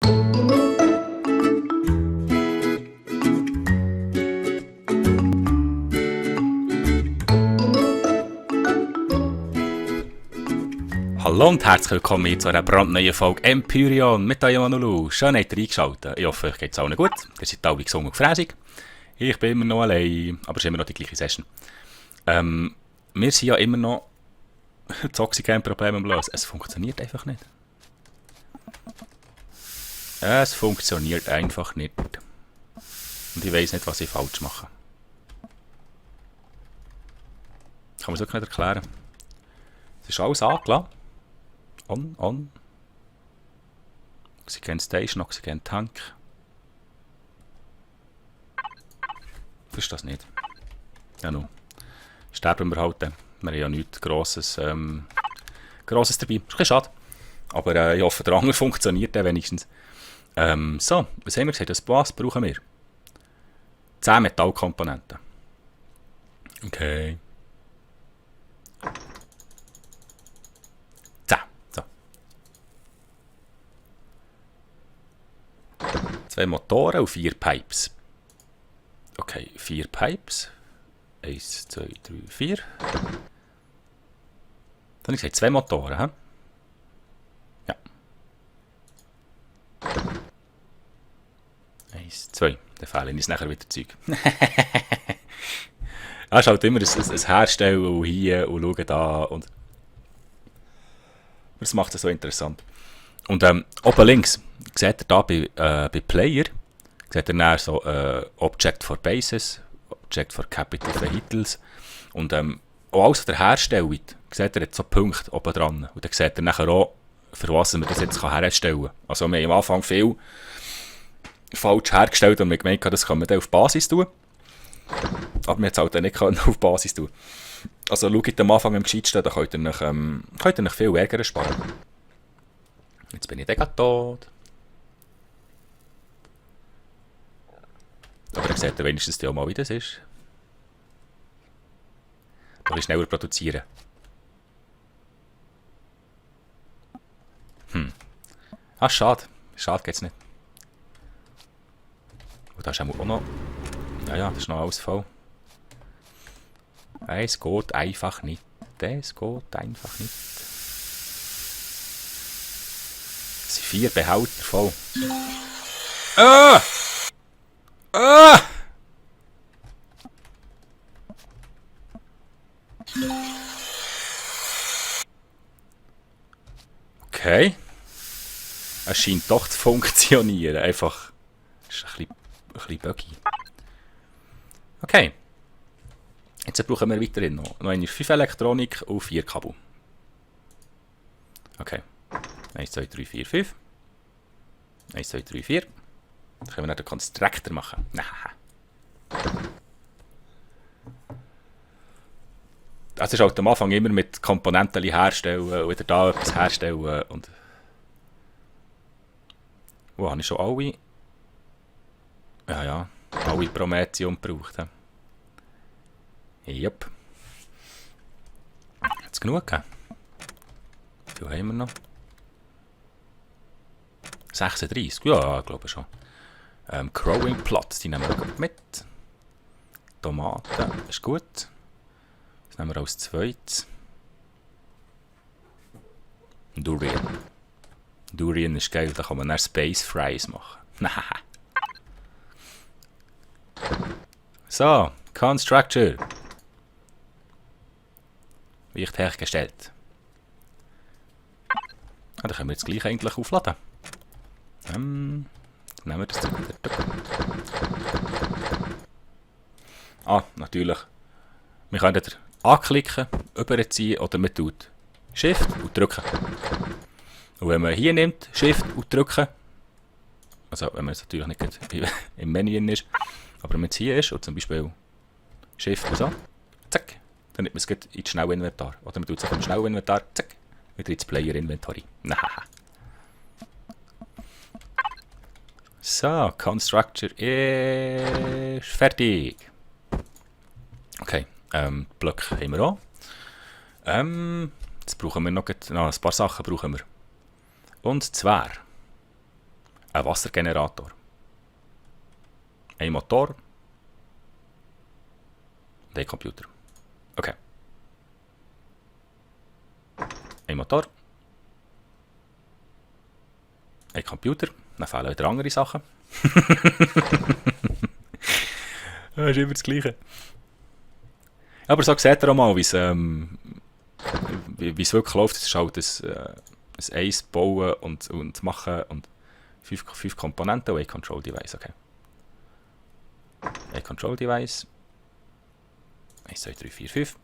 Hallo und herzlich willkommen zu einer brandneuen Folge Empyreon mit eurem Manulu. Schön habt ihr eingeschaltet. Ich hoffe, euch geht es allen gut. Ihr seid alle gesund und fräsig. Ich bin immer noch allein, aber es ist immer noch die gleiche Session. Wir sind ja immer noch das Oxygen-Problem am Lösen. Es funktioniert einfach nicht. Es funktioniert einfach nicht. Und ich weiss nicht, was ich falsch mache. Kann man es wirklich nicht erklären. Es ist alles angelassen. On. Oxygen Station, Oxygen Tank. Das ist das nicht. Ja, nun. Sterben wir halt. Wir haben ja nichts Grosses dabei. Ist ein bisschen schade. Aber ich hoffe, der andere funktioniert wenigstens. So, was haben wir gesagt? Was brauchen wir? 10 Metallkomponenten. Okay. 10. So. 2 Motoren und 4 Pipes. Okay, 4 Pipes. 1, 2, 3, 4. Dann habe ich gesagt, 2 Motoren. He? Ja. 1, 2. Dann fehlen uns nachher wieder Zeug. Es ist halt immer ein Herstellen und hier und schauen da. Und das macht es so interessant. Und oben links seht ihr da bei Player, seht ihr dann so Object for Bases, Object for Capital Vehicles. Und auch alles von der Herstellung seht ihr jetzt so Punkte oben dran. Und dann seht ihr nachher auch, für was man das jetzt herstellen kann. Also wir haben am Anfang viel falsch hergestellt und wir gemeint, das kann man dann auf Basis tun. Aber wir haben es halt nicht auf Basis tun. Also schaut am Anfang am gescheitsten, da könnt ihr euch viel Ärger sparen. Jetzt bin ich dann gerade tot. Aber ihr seht wenigstens auch mal, wie das ist. Da will ich schneller produzieren. Ah, schade. Schade geht's nicht. Und da ist auch noch... Ja, das ist noch alles voll. Es geht einfach nicht. Es geht einfach nicht. Es sind 4 Behälter voll. Okay. Es scheint doch zu funktionieren. Einfach. Das ist ein bisschen buggy. Okay. Jetzt brauchen wir weiterhin noch 5 Elektronik und 4 Kabel. Okay. 1, 2, 3, 4, 5. 1, 2, 3, 4. Dann können wir noch den Konstruktor machen. Das ist halt am Anfang immer mit Komponenten herstellen und wieder da etwas herstellen. Und wo habe ich schon alle? Ja, alle Prometheum gebraucht. Jupp. Jetzt genug. Wie viel haben wir noch? 36, ja, ich glaube schon. Growing Plots, die nehmen wir mit. Tomaten, ist gut. Das nehmen wir als zweites. Durian. Durian ist geil, da kann man dann Space Fries machen. So, Constructor. Wird hergestellt. Dann können wir jetzt gleich eigentlich aufladen. Nehmen wir das wieder. Natürlich. Wir können entweder anklicken, überziehen oder man tut Shift und drücken. Und wenn man hier nimmt, Shift und drücken, also wenn man jetzt natürlich nicht im Menü ist, aber wenn man jetzt hier ist und zum Beispiel Shift und so, zack, dann nimmt man es ins Schnellinventar. Oder man tut es im Schnellinventar, zack, wieder ins Player-Inventory. So, Constructor ist fertig. Okay, Block haben wir auch. Jetzt brauchen wir noch ein paar Sachen. Und zwar ein Wassergenerator. Ein Motor. Und ein Computer. Okay. Ein Motor. Ein Computer. Dann fehlen wieder andere Sachen. Das ist immer das Gleiche. Aber so seht ihr auch mal, wie es wirklich läuft. Es ist halt ein Eis bauen und machen und 5 Komponenten und ein Control Device. Okay. Ein Control Device. 1, 2, 3, 4, 5.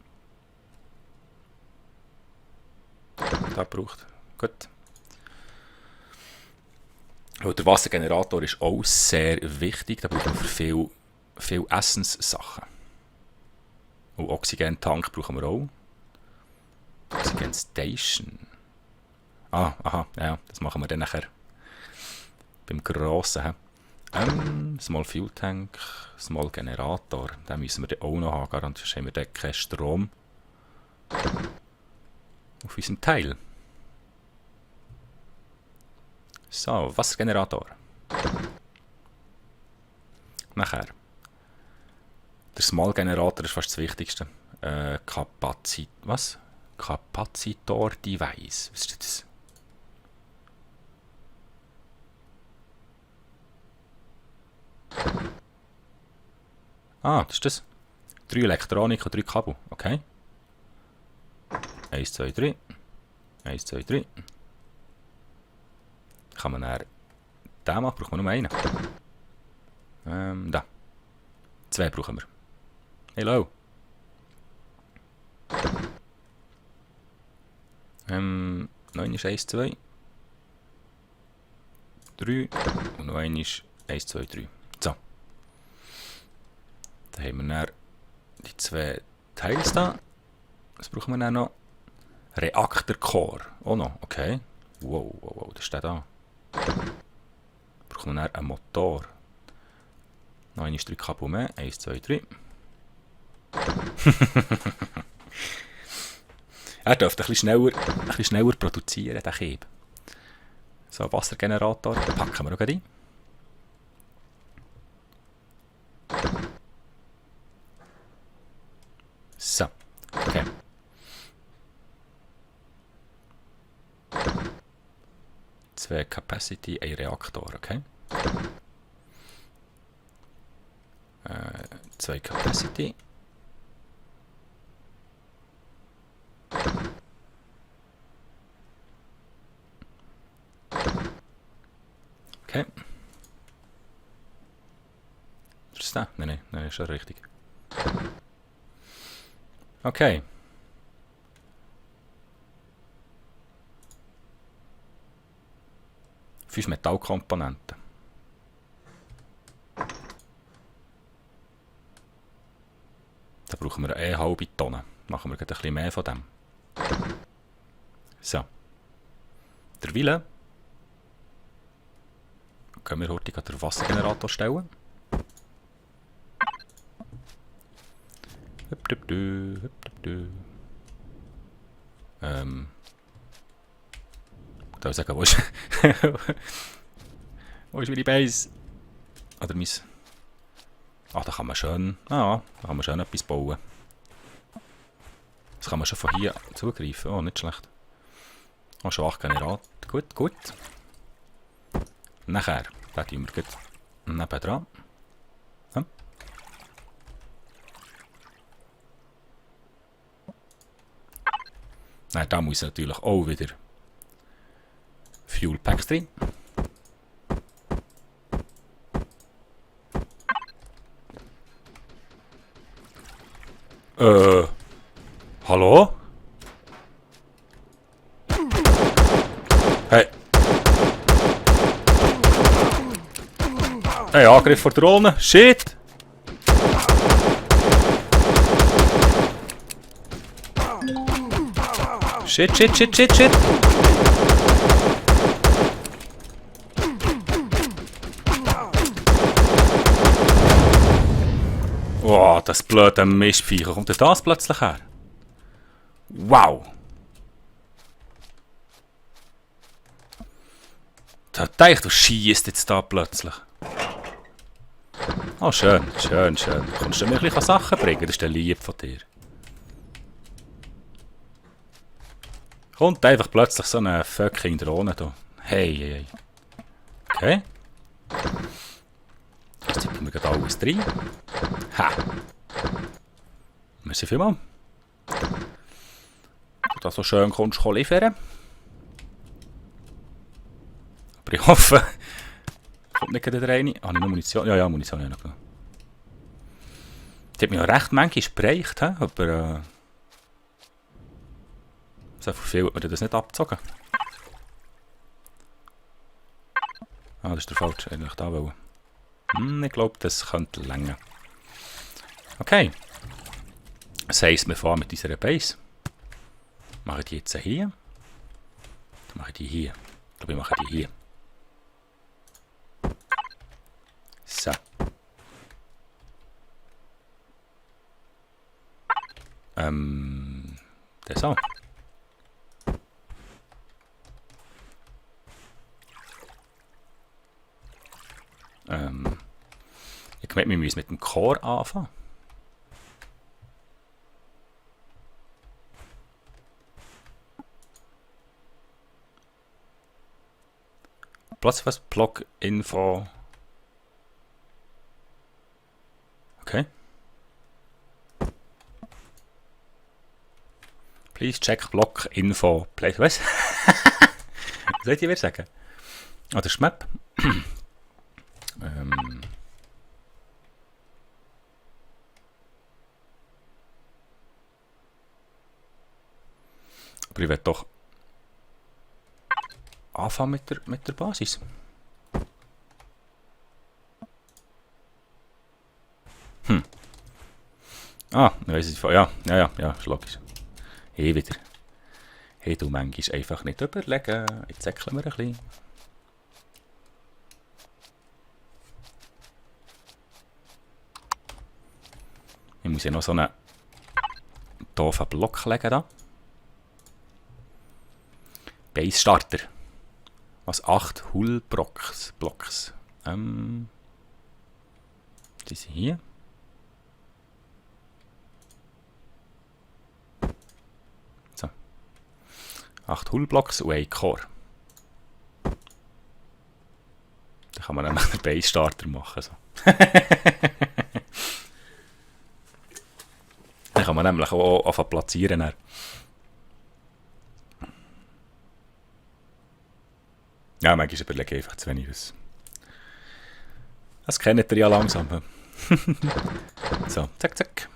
Da braucht. Gut. Und der Wassergenerator ist auch sehr wichtig. Da braucht man für viel Essenssachen. Und Oxygentank brauchen wir auch. Oxygen Station. Aha, ja, das machen wir dann nachher. Beim Grossen. Small Fuel Tank, Small Generator. Den müssen wir dann auch noch haben, garantiert haben wir dann keinen Strom auf unserem Teil. So, Wassergenerator. Nachher. Der Small Generator ist fast das Wichtigste. Kapazitor Device. Was ist das? Das ist das. 3 Elektronik und 3 Kabel. Okay. 1, 2, 3. 1, 2, 3. Kann man dann den machen, brauchen wir nur einen. Da. 2 brauchen wir. Hello. Noch ist 1, 2. 3. Und noch ein ist 1, 2, 3. So. Dann haben wir dann die 2 Teils da. Was brauchen wir dann noch? Reaktorcore. Oh noch, okay. Wow, das steht da. Brauchen wir dann einen Motor. Noch ein ist 3 Kabel mehr. 1, 2, 3. Er dürfte ein bisschen schneller produzieren, der Kieb. So, Wassergenerator packen wir auch rein. So, okay. Zwei Capacity, ein Reaktor, okay. 2 Capacity. Okay. Ist das? Nein, ist schon richtig. Okay. Fünf Metallkomponenten. Da brauchen wir eine halbe Tonne. Machen wir ein bisschen mehr von dem. So. Der Wille. Können wir heute den Wassergenerator stellen. Ich darf sagen, wo ist meine Base? Oder mein... da kann man schön... da kann man schön etwas bauen. Das kann man schon von hier zugreifen. Oh, nicht schlecht. Schon 8 Generator. Gut. Nachher, da tun wir gut nebendran. Nein, da muss natürlich auch wieder Fuel Packs drin. Hallo? Hey. Hey, Angriff von Drohnen. Shit! Shit. Oh, das blöde Mistviech. Wo kommt denn das plötzlich her? Wow! So, du schießt jetzt da plötzlich. Oh, schön, schön, schön. Kommst du mir ein bisschen Sachen bringen? Das ist der lieb von dir. Kommt einfach plötzlich so eine fucking Drohne da. Hey, hey, hey. Okay. Jetzt tippen wir gerade alles rein. Ha! Merci vielmals. Du da so schön kommst liefern. Aber ich hoffe, kommt nicht gerade rein. Habe ich noch Munition? Ja, Munition habe ich noch genommen. Die hat mich ja recht manchmal gesprächt, aber so viel hat man das nicht abgezogen. Ah, das ist der falsche, eigentlich da wollen. Ich glaube, das könnte länger. Okay. Das heisst, wir fahren mit unserer Base. Mache ich die jetzt hier? Dann mache ich die hier. Ich glaube, ich mache die hier. So. Das so. Ich glaube, wir müssen mit dem Core anfangen. Platz was? Block-Info. Okay. Please check Block-Info. Was? Was soll ich wieder sagen? Ah, das ist Map. Aber ich werde doch anfangen mit der Basis. Ah, ich weiss es. Ja, ist logisch. Hey, wieder. Hey, du manchmal einfach nicht überlegen. Jetzt säckeln wir ein bisschen. Ich muss ja noch so einen doofen Block legen da. Base Starter. Was 8 Hull-Blocks. Die sind hier. So. 8 Hull-Blocks und ein Core. Da kann man nämlich einen Base Starter machen. So. Den kann man nämlich auch anfangen platzieren. Dann. Ja, manchmal überlege ich einfach zu wenig. Das kennt ihr ja langsam. So, zack, zack.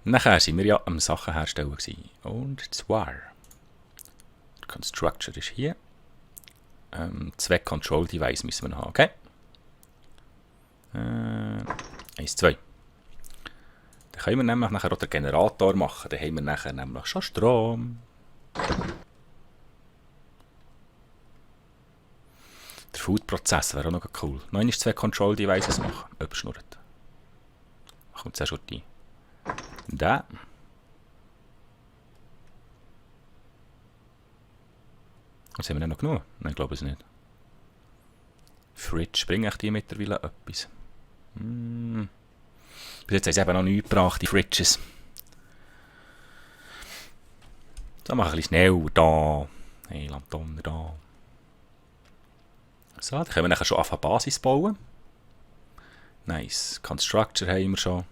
Nachher waren wir ja am Sachen herstellen. Und zwar. Der Constructor ist hier. 2 Control Device müssen wir noch haben, okay? 1, 2. Dann können wir nämlich nachher auch den Generator machen. Dann haben wir nachher nämlich schon Strom. Der Food-Prozess wäre auch noch cool. Noch einmal 2 Control Devices machen. Überschnurrt. Machen wir zuerst schon die. Da. Was haben wir denn noch genug? Nein, ich glaube es nicht. Fridge, bringe ich die mittlerweile etwas? Bis jetzt haben sie eben noch nichts gebracht, die Fridges. So, mache ich ein bisschen schneller da. Hey, Lampen da. So, dann können wir nachher schon anfangen Basis bauen. Nice. Constructor haben wir schon.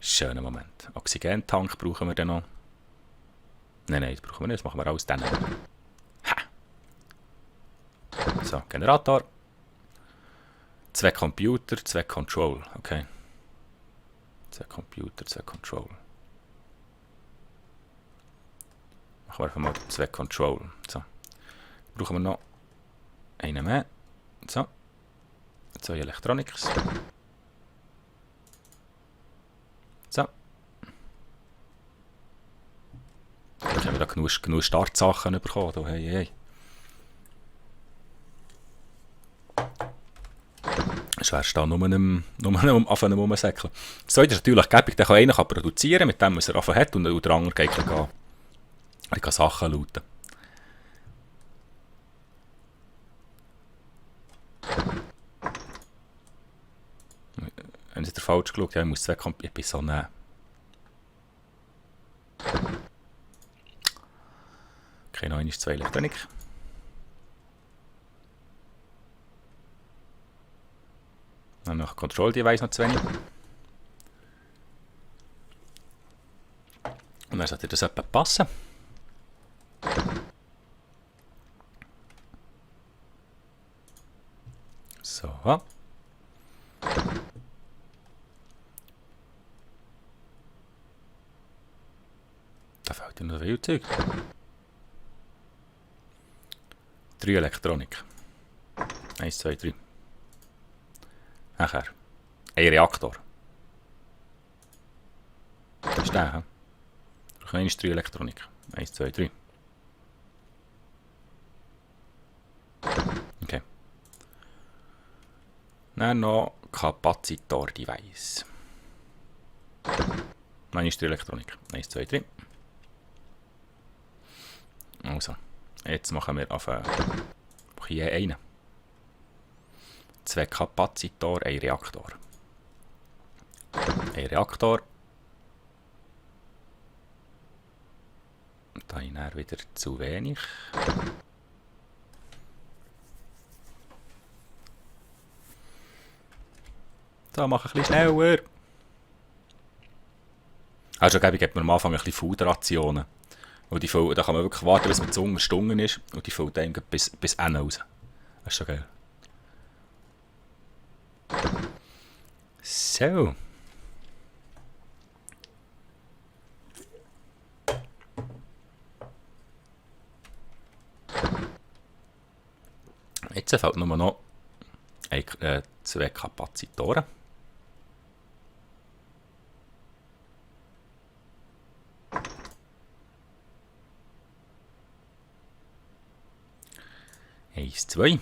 Schöner Moment. Oxygentank brauchen wir dann noch. Nein, das brauchen wir nicht. Das machen wir alles dann. Ha! So, Generator. 2 Computer, 2 Control. Okay. 2 Computer, 2 Control. Machen wir einfach mal 2 Control. So. Brauchen wir noch einen mehr. So. 2 Electronics. So. Jetzt haben wir da genug Startsachen bekommen. Da, hey, hey. Das wärst da nur anfangen rumsäckeln. So, das ist natürlich gäbig, der kann einer produzieren, mit dem was er anfangen hat, und der andere geht gehen. Ich kann Sachen looten. Wenn es der falsch geschaut, ja, ich muss 2 Komponenten. Ich bin so eine. Okay, noch einmal 2 Elektronik. Dann noch Control Device noch 2. Und dann sollte das etwa passen. So. Da fehlt ja noch viel Zeug. 3 Elektronik. 1, 2, 3. Nachher. Ein Reaktor. Das ist der, hä? Noch einmal 3 Elektronik. 1, 2, 3. Okay. Dann noch Kapazitor-Device. Noch einmal 3 Elektronik. 1, 2, 3. Also. Jetzt machen wir auf hier einen. 2 Kapazitor, ein Reaktor. Ein Reaktor. Da habe ich wieder zu wenig. So, mach ein bisschen schneller. Also, ich gebe mir am Anfang ein bisschen Food-Rationen. Und die füllt, da kann man wirklich warten, bis man zu Stunden ist. Und die füllt dann bis Ende raus. Das ist schon geil. So. Jetzt fehlt nur noch 2 Kapazitoren. Eins, 2. Und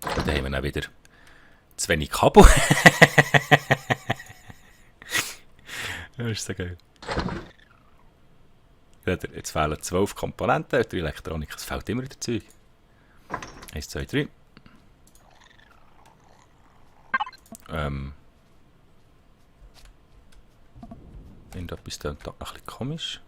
dann haben wir dann wieder zu wenig Kabel. Das ist so geil. Jetzt fehlen 12 Komponenten, 3 Elektronik, es fehlt immer wieder Zeug. 1, 2, 3. Irgendetwas da ein bisschen komisch.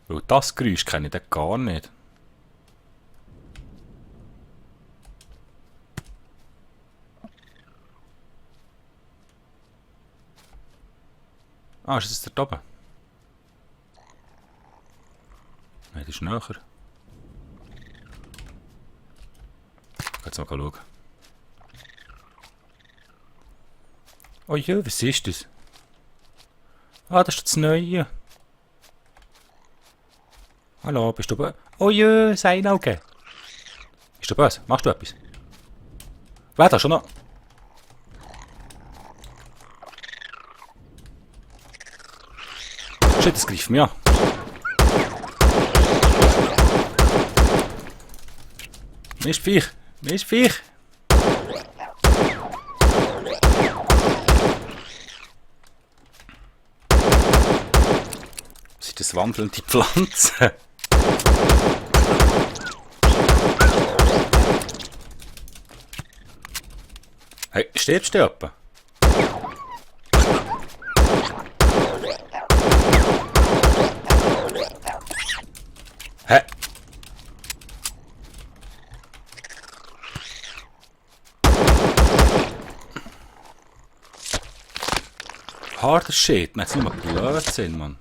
Weil das Geräusch kenne ich dann gar nicht. Ah, ist das da oben? Nein, das ist näher. Jetzt mal schauen. Oh ja, was ist das? Ah, das ist das Neue. Hallo, bist du böse? Oh ja, sein Auge. Bist du böse? Machst du etwas? Wer da schon noch? Shit, das greift mich an. Mist Viech! Mist Viech! Sind das wandelnde Pflanzen? Hey, stirbst du etwa? Hä? Harder Shit, man hat nur Blödsinn, Mann.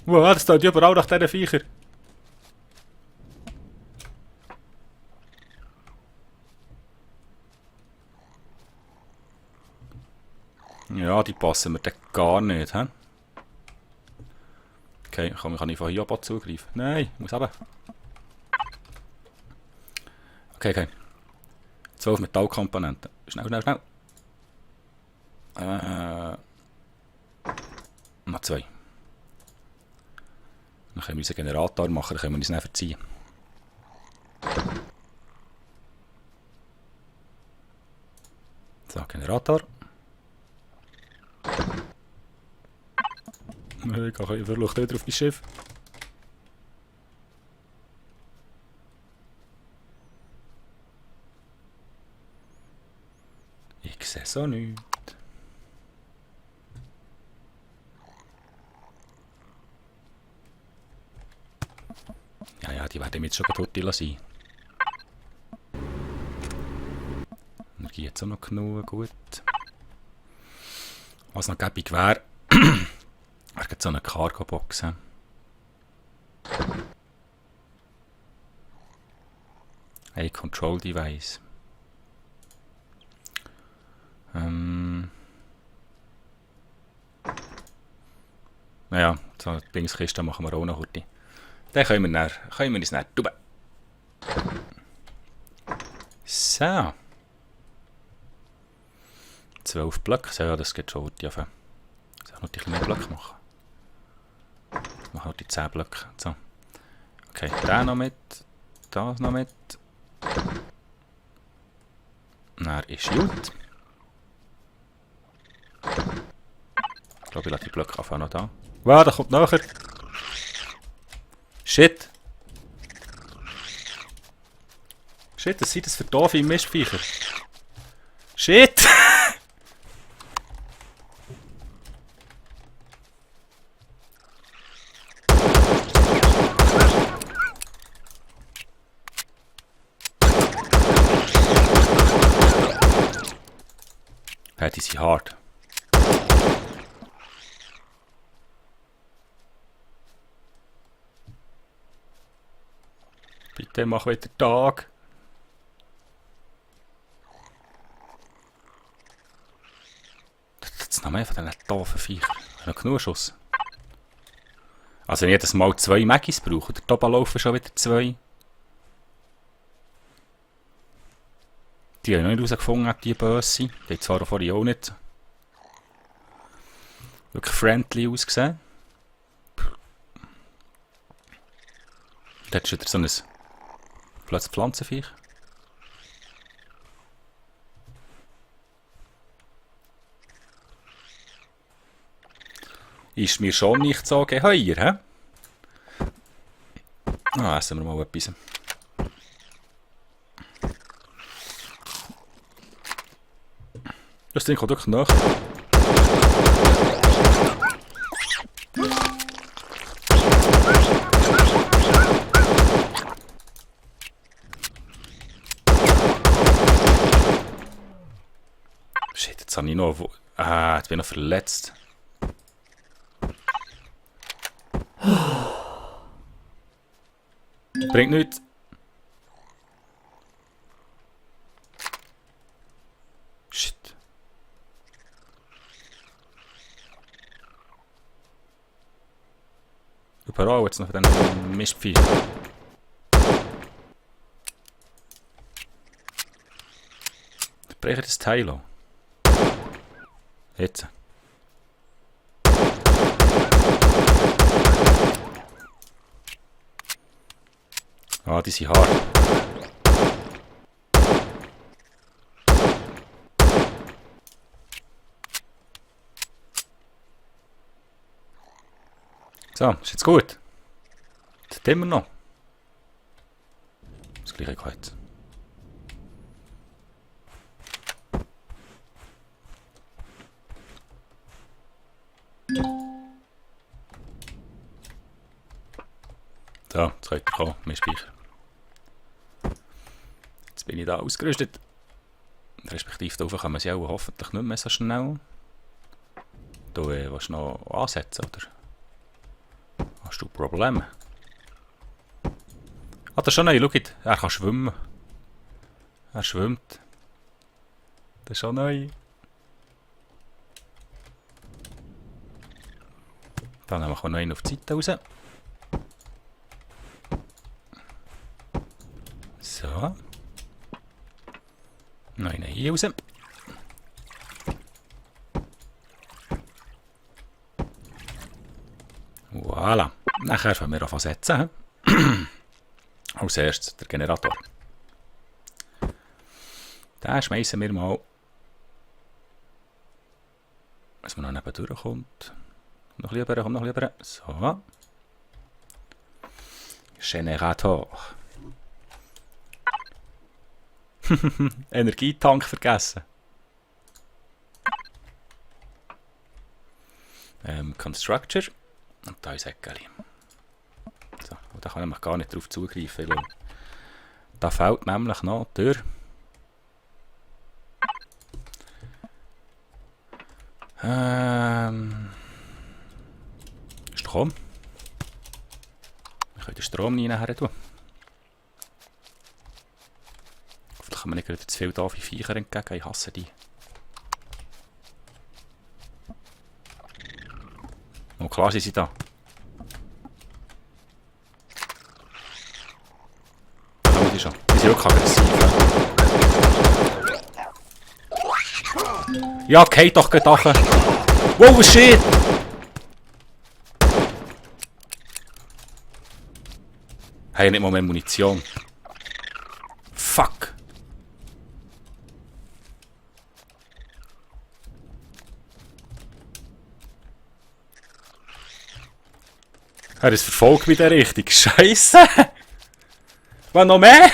Wow, das tut überall nach diesen Viecher. Ja, die passen mir dann gar nicht, hä? Okay, kann ich von hier ab zugreifen? Nein, ich muss runter. Okay. 12 Metallkomponenten. Schnell. Noch 2. Dann können wir unseren Generator machen, dann können wir uns nicht verziehen. So, Generator. Ich verluchte wieder auf mein Schiff. so nichts. Ja, die werden jetzt schon tot sein. Energie jetzt auch noch genug, gut. Was noch gäbig wäre, wäre so eine Cargo-Box. Ein Control-Device. Naja, so eine Dingskiste machen wir auch noch heute. Dann können wir uns dann tun. So. 12 Blöcke, so, ja, das geht schon heute auf. Ich soll noch die kleinen Blöcke machen. Ich mache halt die 10 Blöcke. So. Okay, den noch mit. Das noch mit. Dann ist gut. Ich glaube, ich lasse die Blöcke einfach noch da. Wow, da kommt nachher. Shit. Shit, was sind das für doofe Mischviecher? Shit! Ja, die sind hart. Bitte mach wieder Tag. Jetzt noch mehr von diesen doofen Viechern. Ich habe noch genug Schuss. Also wenn ich jedes Mal 2 Magis brauche, oder da oben laufen schon wieder 2. Die habe ich noch nicht herausgefunden, die böse. Die hat zwar vorhin auch nicht wirklich friendly ausgesehen. Da hat schon wieder so ein plötzlich Pflanzenviech. Ist mir schon nicht so geheuer, hä? Ah, essen wir mal etwas. Das Ding kommt wirklich nach. Shit, jetzt habe ich noch... jetzt bin ich noch verletzt. Bringt nichts. Shit. Überall jetzt noch den Mistvieh. Ich breche das Teil an. Jetzt. Ah, die sind hart. So, ist jetzt gut. Das hat immer noch. Das gleiche Kreuz. So, jetzt könnt ihr kommen, mehr Speicher. Jetzt bin ich da ausgerüstet. Respektive da oben kann man sie auch hoffentlich nicht mehr so schnell. Du willst noch ansetzen, oder? Hast du Probleme? Ah, das ist schon neu, schaut. Er kann schwimmen. Er schwimmt. Das ist schon neu. Dann machen wir noch einen auf die Seite raus. So. Noch einen hier raus. Voilà. Nachher fangen wir an setzen. Als erstes der Generator. Den schmeißen wir mal, dass man noch neben durchkommt. Noch lieber, komm noch lieber. So. Generator. Energietank vergessen. Constructor. Und da ist Eckeli. So, da kann ich gar nicht drauf zugreifen. Weil da fehlt nämlich noch die Tür. Strom. Ich kann den Strom nie nachher tun. Vielleicht kann man nicht gerade zu viel da wie Viecher entgegen. Ich hasse die. Oh, klar sind sie da. Da die schon. Die sind wirklich aggressiv. Ja, geht doch gerade. Wow, shit! Hey, nicht mal mehr Munition. Fuck! Es verfolgt mich da richtig. Scheiße! Was noch mehr?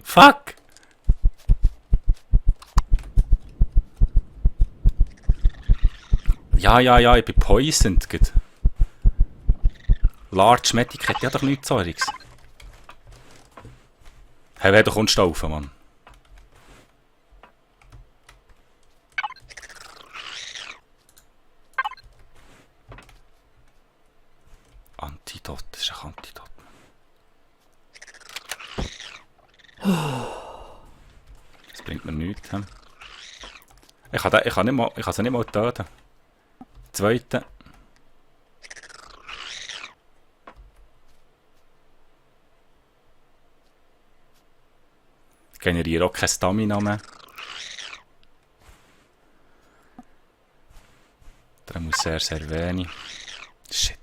Fuck! Ja, ich bin poisoned. Large Medic hat ja doch nichts Zeuriges. Hey, wer kommst du rauf, Mann? Antidot, das ist ein Antidot. Das bringt mir nichts. He? Ich kann sie nicht mal töten. Zweite. Ich generiere auch kein Stamina mehr. Der muss sehr wenig. Shit.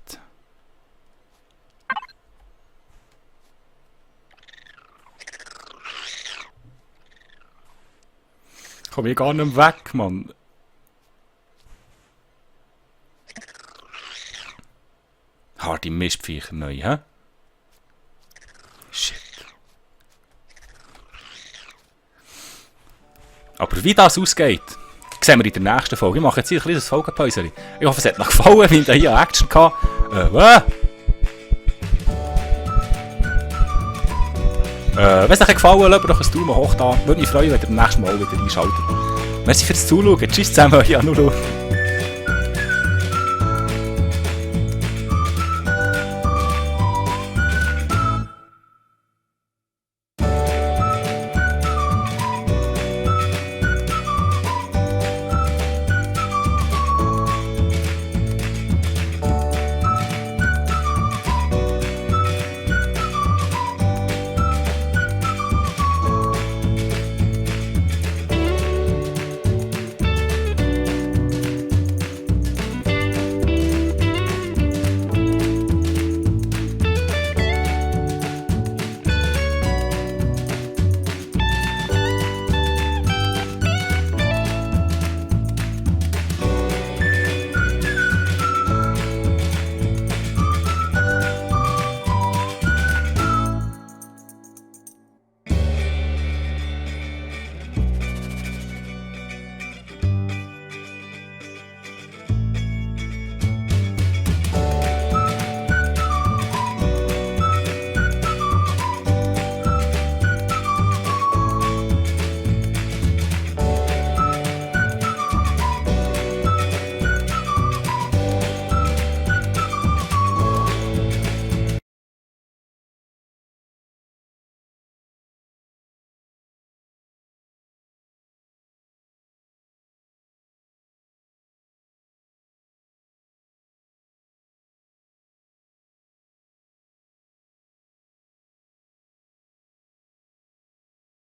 Ich komme hier gar nicht weg, Mann. Harte Mistviecher neu, hä? Shit. Aber wie das ausgeht, sehen wir in der nächsten Folge. Ich mache jetzt hier ein kleines Folgenpäuschen. Ich hoffe, es hat euch gefallen, weil wir hier Action hatten. Wenn es euch gefallen hat, lasst doch ein Daumen hoch da. Würde mich freuen, wenn ihr beim nächsten Mal wieder einschaltet. Merci fürs Zuschauen. Tschüss zusammen, Janulu.